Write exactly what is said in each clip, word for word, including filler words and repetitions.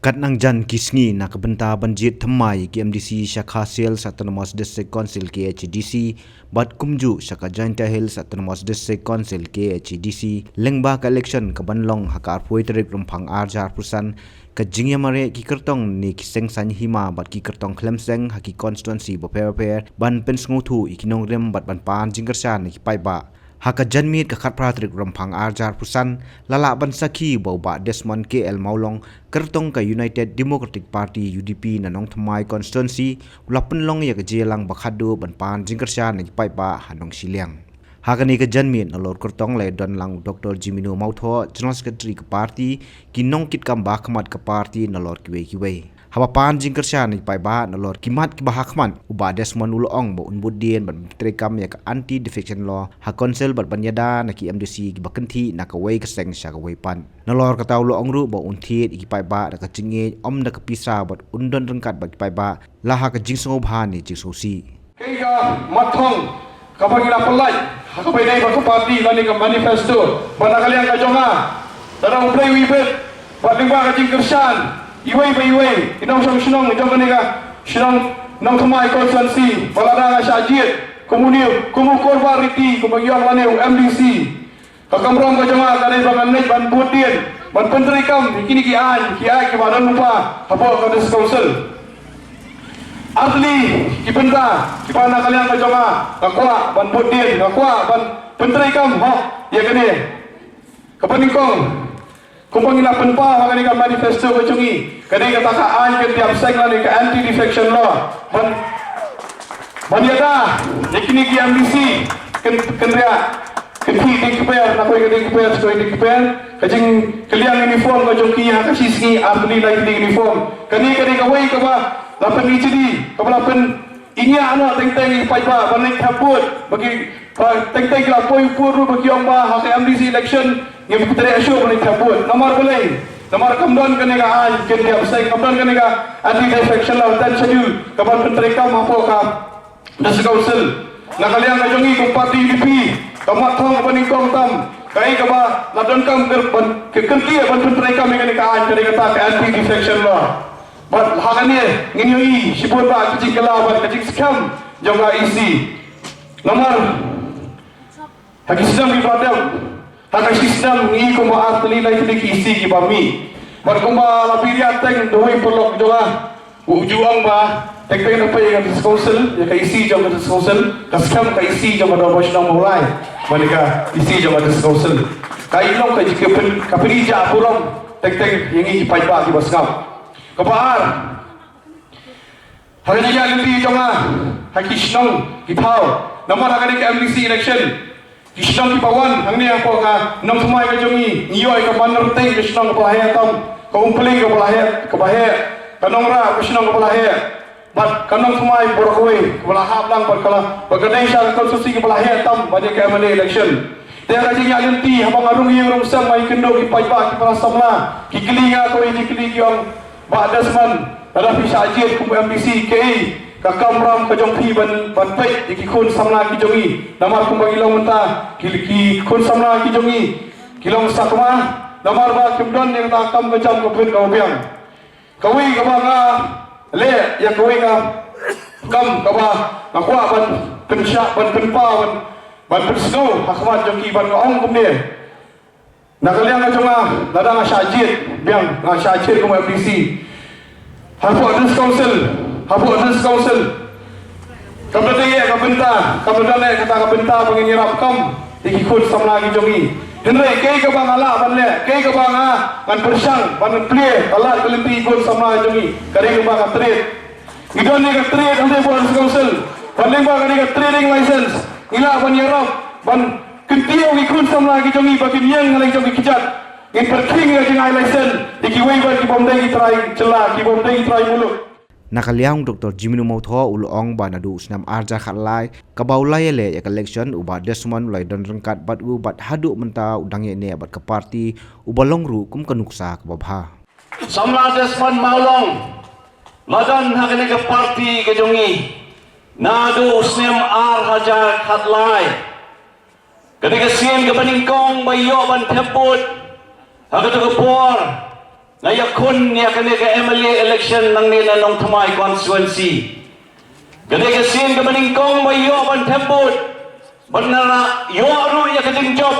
Katba nang jan ki sngi na ka bynta ban jied thymmai ki M D C sha Khasi Hills Autonomous District Council, K H A D C, bad kumjuh sha ka Jaintia Hills Autonomous District Council, K H A D C, lyngba ka election ka ban long ha ka arphew tarik Rymphang ar hajar arphew san, ka jingïamareh ki kyrtong ne ki seng saiñ hima bad ki kyrtong khlem seng ha ki constituency bapher bapher ban pynsngewthuh ïa ki nongrim bad ban pan jingkyrshan ïa ki paidbah. Ha ka janmiet ka khatphra tarik Rymphang ar hajar arphew san, la lah ban sakhi ba u Bah Desmond K L Mawlong, kyrtong ka United Democratic Party, U D P, na Nongthymmai constituency, u la pynlong ïa ka jingïalang ba khatduh ban pan jingkyrshan ïa ki paidbah ha Nongshiliang. Ha kane ka janmiet, nalor kyrtong la ïadon lang u Doktor Jemino Mawthoh, General Secretary ka party, ki nongkitkam ba ha khmat ka party, nalor kiwei kiwei. Haba pan jingkyrshan ïa ki paidbah nalor ki mat kiba ha khmat, u Bah Desmond u la ong ba un bud dien ban pyntreikam ïa ka Anti Defection Law ha Council bad ban ïada na ki M D C kiba kynthih na kawei ka seng sha kawei pat. Nalor kata u la ong ruh ba un thied ïa ki paidbah da ka jingïeit, ym da ka pisa, bad un don ryngkat bad ki paidbah la ha ka jingsngewbha ne jingsngewsih. Kaei ka mat thong kaba ngi la pynlait ha kaba ïadei bad ka party lane ka manifesto, ba na ka liang ka jong nga, lada U Blei u ibit, bad lyngba ka jingkyrshan iwei pa iwei i nongshong shnong jong kane ka shnong Nongthymmai constituency, ba lada nga shah jied kum une, kum u Korbar Riti, kumba ngi ong lane u M D C, ka kamram ka jong nga ka dei ba ngan leit ban bud dien ban pyntreikam ïa kine ki aiñ ki aiñ kiba don lypa hapoh ka District Council. Ar tylli ki bynta kiba na ka liang ka jong nga, nga kwah ban bud dien, nga kwah ban pyntreikam hok ïa kane. Kaba nyngkong, kumba ngi la pynpaw ha kane ka manifesto ka jong ngi, ka dei kata ka aiñ kyndiap seng lane ka Anti Defection Law. Ban, ban ïada ïa kine ki M D C kyn, kynriah, kynthih dieng kper, na kawei ka dieng kper sha kawei ka dieng kper, ka jingkylliang uniform ka jong ki ha ka shi sngi, ar tylli lai tylli uniform. Kane ka dei kawei kaba la pynïjli, kaba la pyn ïa ngi ano teng teng i paidbah ban leit thep vote, ba ki, ba teng teng ki la poi vote ruh ba ki ong ba ha ka M D C election ngim pyntrei shuh ban leit thep vote. Namar balei? Namar kam don kane ka aiñ kyndiap seng, kam don kane ka Anti Defection Law, Tenth Schedule, kaban pyntreikam hapoh ka District Council. Na ka liang ka jong ngi kum party U D P, ka mat thong kaba nyngkong tam, kaei kaba la donkam ban, ka kyrkieh ban pyntreikam ïa kane ka aiñ, kane kata ka Anti Defection Law. Bad ha kane ngin ïohi shibun bah ka jingkylla bad ka jingskhem jong ka E C. Namar ha ki snem kiba dep, ha ka shi snem ngi kumba ar tylli lai tylli ki E C kiba mih. Bad kumba la phi ïa teng da uwei u paralok jong nga, u ju ong ba teng teng na pei ïa ka District Council, ïa ka E C jong ka District Council, ka skhem ka E C jong ka Dorbar Shnong Mawlai, bad ïa ka E C jong ka District Council. Ka i long ka jingkyrpad, ka pynïaid burom teng teng ïa ngi ki paidbah kiba sngap. Kaba ar, ha ka jingïaid lynti jong nga ha ki shnong ki thaw, namar ha kane ka M D C election, ki shnong kiba wan hangne hapoh ka Nongthymmai ka jong ngi, ngi ïoh ïa ka Banrteng ka shnong kaba la heh tam, ka Umpling kaba la heh, kaba heh, ka Nongrah ka shnong kaba la heh, bad ka Nongthymmai baroh kawei kaba la hap lang bad ka la, bad ka dei sha ka constituency kaba la heh tam ban ïa ka M L A election. Te ha ka jingïaid lynti, haba nga rung ïing rung sem, nga ïakynduh ki paidbah kiba la samla, ki kylli nga kawei jingkylli, ki ong, Bah Desmond, lada phi shah jied kum M D C, kaei ka kamram ka jong phi ban, ban peit ïa ki khun samla ki jong ngi? Namar kumba ngi long mynta, ki, ki khun samla ki jong ngi ki long sakma, namar ba kim don ïa kata ka kam ka jam kaba phin kaba biang. Kawei kaba nga leh, ïa kawei ka kam kaba nga kwah ban pynshah, ban pynpaw, ban, ban pynsngew ha khmat jong ki, ban nga ong kumne. Na ka liang ka jong nga, lada nga shah jied biang, nga shah jied kum M D C hapoh District Council, hapoh District Council, kam da dei ïa ka bynta, kam da dei kata ka bynta ba ngin ïarap kam ïa ki khun samla ki jong ngi. Hynrei kaei kaba nga lah ban leh, kaei kaba nga ngan pyrshang ban plie ka lad ka lynti ki khun samla ki jong ngi, ka dei kaba nga trei. Ngi don ïa ka trei hangtei hapoh District Council. Ban leh ba ka dei ka trading license, ngi lah ban ïarap ban kyntiew ki khun samla ki jong ngi ba kin ïeng ha la ki jong ki kjat. Ngin pyrkhing ïa ka jingai license ïa kiwei pat ki bym dei ki trai jylla, ki bym dei ki trai muluk. Na ka liang u Doktor Jemino Mawthoh u la ong ba naduh u snem ar hajar khatlai, kaba u la ïaleh ïa ka election, u Bah Desmond u la ïadon ryngkat bad u, bad haduh mynta u dang ïaineh bad ka party, uba long ruh kum ka nuksa kaba bha. Samla Desmond Mawlong, la don ha kane ka party ka jong ngi naduh u snem ar hajar khatlai. Ka dei ka sien kaba nyngkong ba ïoh ban thep vote ha kata ka por. Nga ïakhun ïa kane ka M L A election nangne na Nongthymmai constituency. Kane ka sien kaba nyngkong ba ïoh ban thep vote. Bad nga la ïoh ruh ïa ka jingjop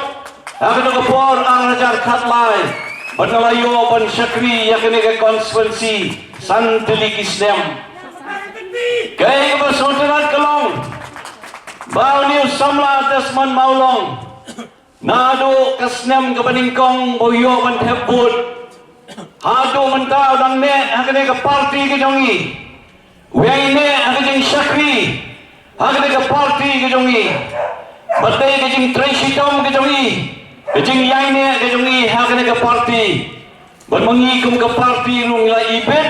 ha kane ka por ar hajar khatlai. Bad nga la ïoh ban shakri ïa kane ka constituency san tylli ki snem. Kaei kaba sngewtynnat ka long ba une u samla Desmond Mawlong, naduh ka snem kaba nyngkong ba u ïoh ban thep vote haduh mynta u dang neh ha kane ka party ka jong ngi. U ïaineh ha ka jingshakri ha kane ka party ka jong ngi. Bad dei ka jingtrei shitom ka jong ngi, ka jingïaineh ka jong ngi ha kane ka party. Bad ma ngi kum ka party ruh ngi la ibit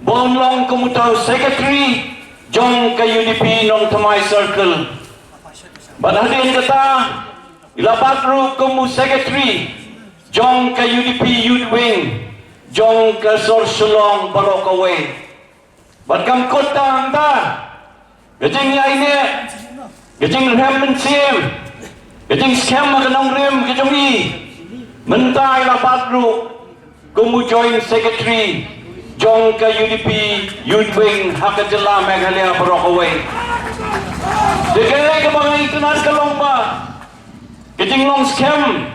ba un long kum uta u secretary jong ka U D P Nongthymmai Circle. Bad hadien kata i la bat ruh kum u secretary jong ka U D P Youth Wing jong ka sor Shillong baroh kawei. Bad kam kut tang hangta, ka jingïaineh, ka jingrhem mynsiem, ka jingskhem ha ka nongrim ka jong ngi, mynta i la bat ruh kum u joint secretary jong ka U D P Youth Wing ha ka jylla Meghalaya baroh kawei. Te kaei kaba nga itynnad ka long ba ka jinglong skhem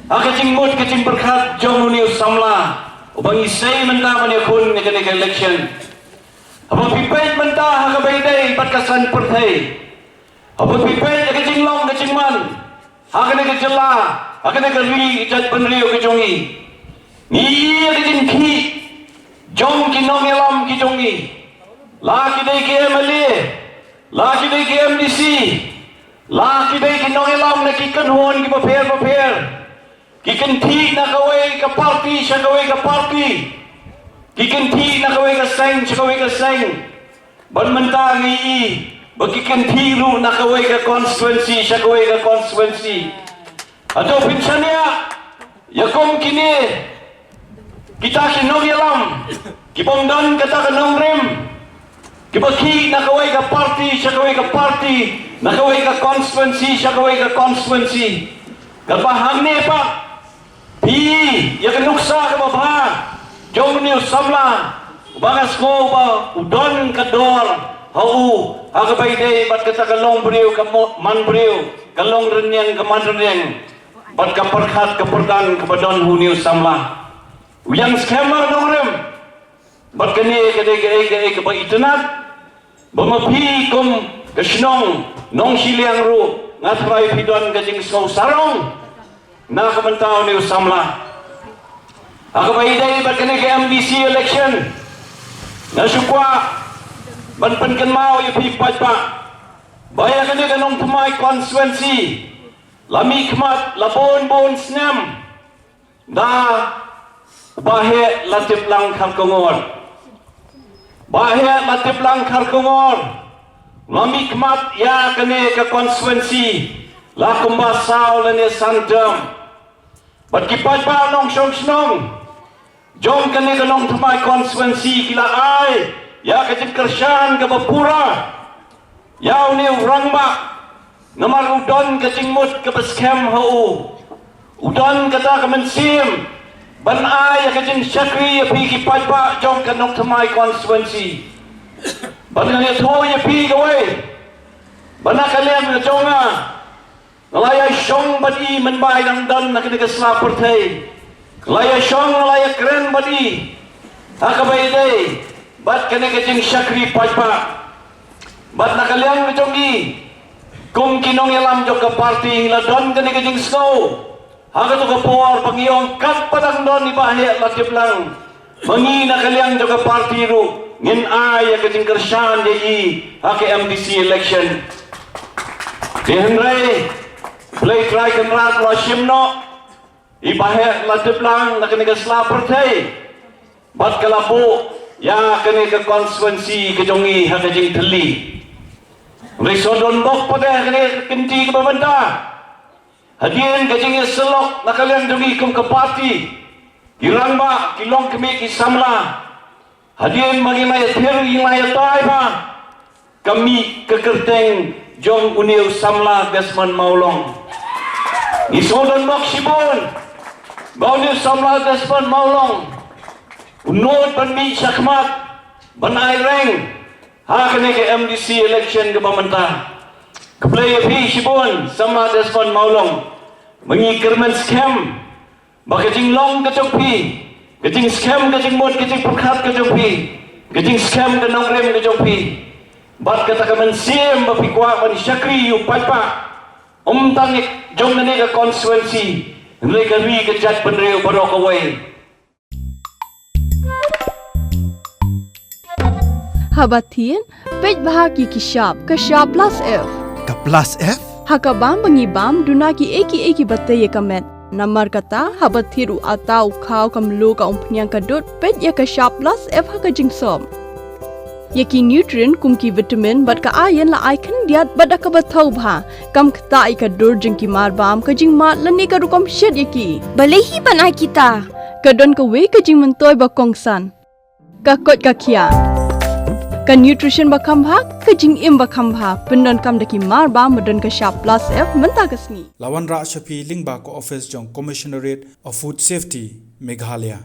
ha ka jingmut ka jingpyrkhat jong une u samla uba ngi sei mynta ban ïakhun ïa kane ka election. Haba phi peit mynta ha kaba ïadei bad ka saiñ pyrthei, haba phi peit ïa ka jinglong ka jingman ha kane ka jylla, ha kane ka ri, ka jaitbynriew ka jong ngi, ngi ïohi ïa ka jingkhih jong ki nongïalam ki jong ngi, la ki dei ki M L A, la ki dei ki M D C, la ki dei ki nongïalam na ki kynhun kiba pher bapher. Ki kynthih na kawei ka party sha kawei ka party, ki kynthih na kawei ka seng sha kawei ka seng. Bad mynta ngi ïohi ba ki kynthih ruh na kawei ka constituency sha kawei ka constituency. Hato phin shaniah ïa kum kine kita ki nongïalam kibym don kata ka nongrim, kiba khih na kawei ka party sha kawei ka party, na kawei ka constituency sha kawei ka constituency? Katba hangne pat phi ïohi ïa ka nuksa kaba bha jong une u samla uba nga sngew ba u don ka dor ha u, ha kaba ïadei bad kata ka long briew ka mo-, man briew, ka long rynïeng ka man rynïeng, bad ka pyrkhat ka pyrdan kaba don ha une u samla. U ïeng skhem ha ka nongrim. Bad kane ka dei kaei kaei kaba itynnad ba ma phi kum ka shnong Nongshiliang ruh nga tharai phi don ka jingsngew sarong na ka bynta une u samla. Ha kaba ïadei bad kane ka M D C election, nga shu kwah ban pynkynmaw ïa phi paidbah ba ïa kane ka Nongthymmai constituency, la mihkhmat la bun bun snem da u Bah Heh Latiplang Kharkongor. Bah Heh Latiplang Kharkongor la mihkhmat ïa kane ka constituency la kumba saw lane san term. Bad ki paidbah nongshong shnong jong kane ka Nongthymmai constituency ki la ai ïa ka jingkyrshan kaba pura ïa une u rangbah, namar u don ka jingmut kaba skhem ha u. U don kata ka mynsiem ban ai ïa ka jingshakri ïa phi ki paidbah jong ka Nongthymmai constituency. Bad nga ïathuh ïa phi kawei ba na ka liang ka jong nga, nga la ïa shong bad i mynba i dang don ha kane ka sla pyrthei. Nga la ïa shong, nga la ïa kren bad i ha kaba ïadei bad kane ka jingshakri paidbah. Bad na ka liang ka jong i, kum ki nongïalam jong ka party, ngi la don kane ka jingsngew ha kato ka por ba ngi ong katba dang don i Bah Heh Latiplang, ma ngi na ka liang jong ka party ruh ngin ai ïa ka jingkyrshan ïa i ha ka M D C election. Te hynrei Blei Trai Kynrad u la shim noh i Bah Heh Latiplang na kane ka sla pyrthei bad ka la buh ïa kane ka constituency ka jong ngi ha ka jingthylli. Hynrei shu don bok pat ha kane ka kynti kaba mynta, hadien ka jingïasyllok na ka liang jong ngi kum ka party, ki rangbah, ki longkmie, ki samla, hadien ba ngi la ïathir, ngi la ïatai ba ka mih ka kyrteng jong une u samla Desmond Mawlong. Ngi shu don bok shibun ba une u samla Desmond Mawlong U nud ban mih shakhmat ban ai reng ha kane ka M D C election kaba mynta. Khublei ïa phi shibun samla Desmond Mawlong. Ba ngi kyrmen skhem ba ka jinglong ka jong phi, ka jingskhem, ka jingmut, ka jingpyrkhat ka jong phi, ka jingskhem ka nongrim ka jong phi, bad kata ka mynsiem ba phi kwah ban shakri ïa u paidbah, ym tang jong kane ka constituency, hynrei ka ri ka jaitbynriew baroh kawei. Haba thied, peit bha ïa ki shap, ka shap plus F. Ka plus F? Ha ka bam ba ngi bam, duna kiei kiei kiba tei ïa ka met. Namar kata, haba thied u atta, u khaw, ka mluh, ka umphniang, ka dud, peit ïa ka shap plus F ha ka jingsop. Ïa ki nutrient kum ki vitamin bad ka iron la ai khyndiat bad da kaba thaw bha. Kam ktah ïa ka dur jong ki mar bam, ka jingmad lane ka rukom shet ïa ki. Balei hi ban ai kita? Ka don kawei ka jingmyntoi ba kongsan. Ka koit ka khiah. Ka nutrition ba kham bha, ka jingim ba kham bha. Pyndonkam da ki mar bam ba don ka shap plus F mynta ka sngi. La wanrah sha phi lyngba ka office jong Commissionerate of Food Safety, Meghalaya.